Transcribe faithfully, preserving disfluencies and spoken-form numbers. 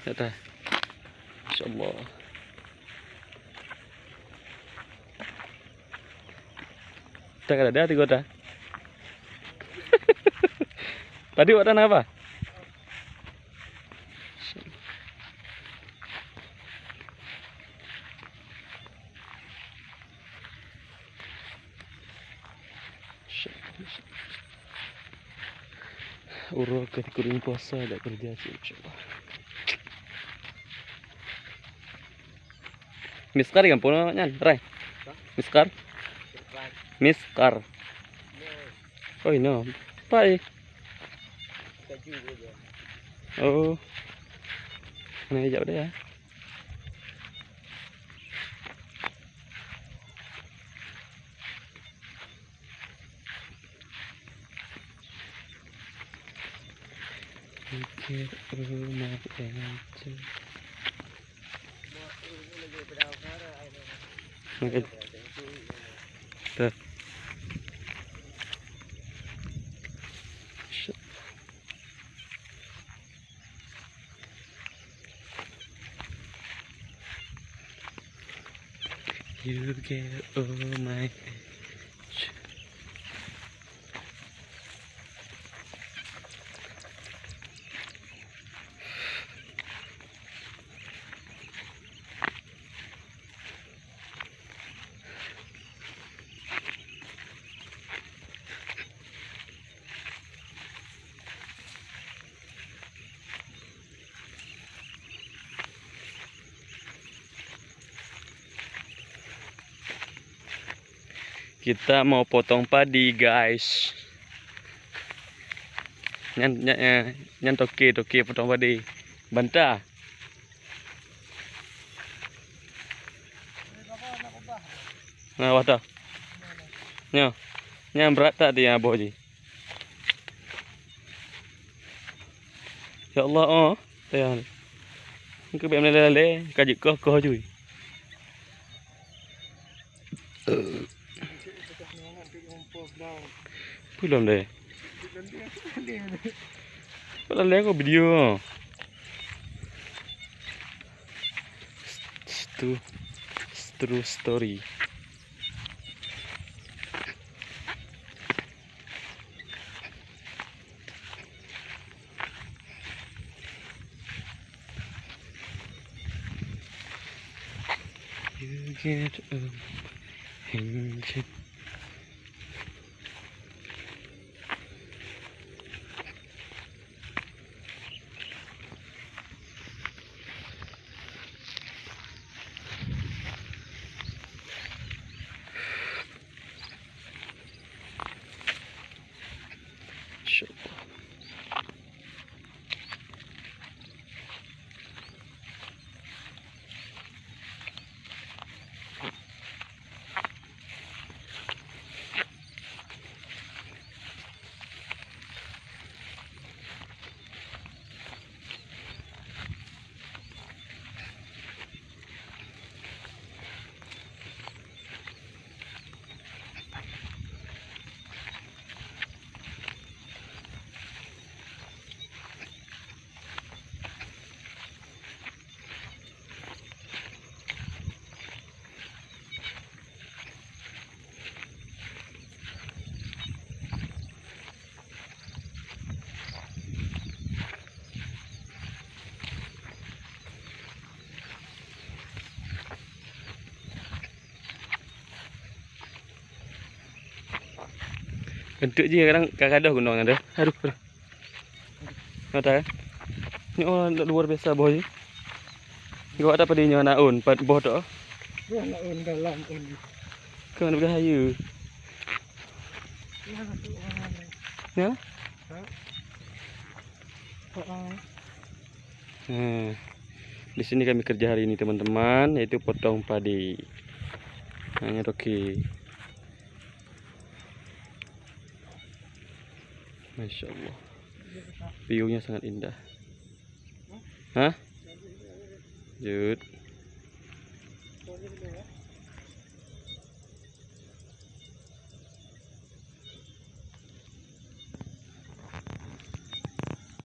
Dah, dah. Masya Allah. Tak ada, ada tiga dah. Tadi awak tanah apa? Uroe keu sikureueng puasa dak keureuja cit, insya Allah. Miskar kan pun nyan, Rai? Hah? Miskar? Miskar. Miskar. No. Oh, inoe. Pai. Kaju je. Oh. Nah, hijab dia. Oke, oh my God. Oke. Tuh. You get all my age. Kita mau potong padi, guys. Nyan, nyan, eh, nyan toke, toke potong padi. Banta. Nah, wah dah. Nyoh. Nyan brat that dia boh jih. Ya Allah, oh. Tayang. Engkau biar melalai-lalai, ka jeuet koh-koh jui. Peue lom deh? Peue lom deh kau video? True, true story. You get a engine. Enteuk jih kadang ka gadoh gunong nyan deh. Aduh, aduh. Mata, eh? Nyoe luar biasa boh jih. Gawat apa dia nyoe aneuk ôn, pat boh tu. Boh aneuk ôn dalam ôn. Kan bahaya. Ya, tu orang mana? Ya? Ha? Ha, ha. Nah, di sini kami kerja hari ini, teman-teman, yaitu potong padi. Hanya toke. Masya Allah. View-nya sangat indah. Hah? Jut.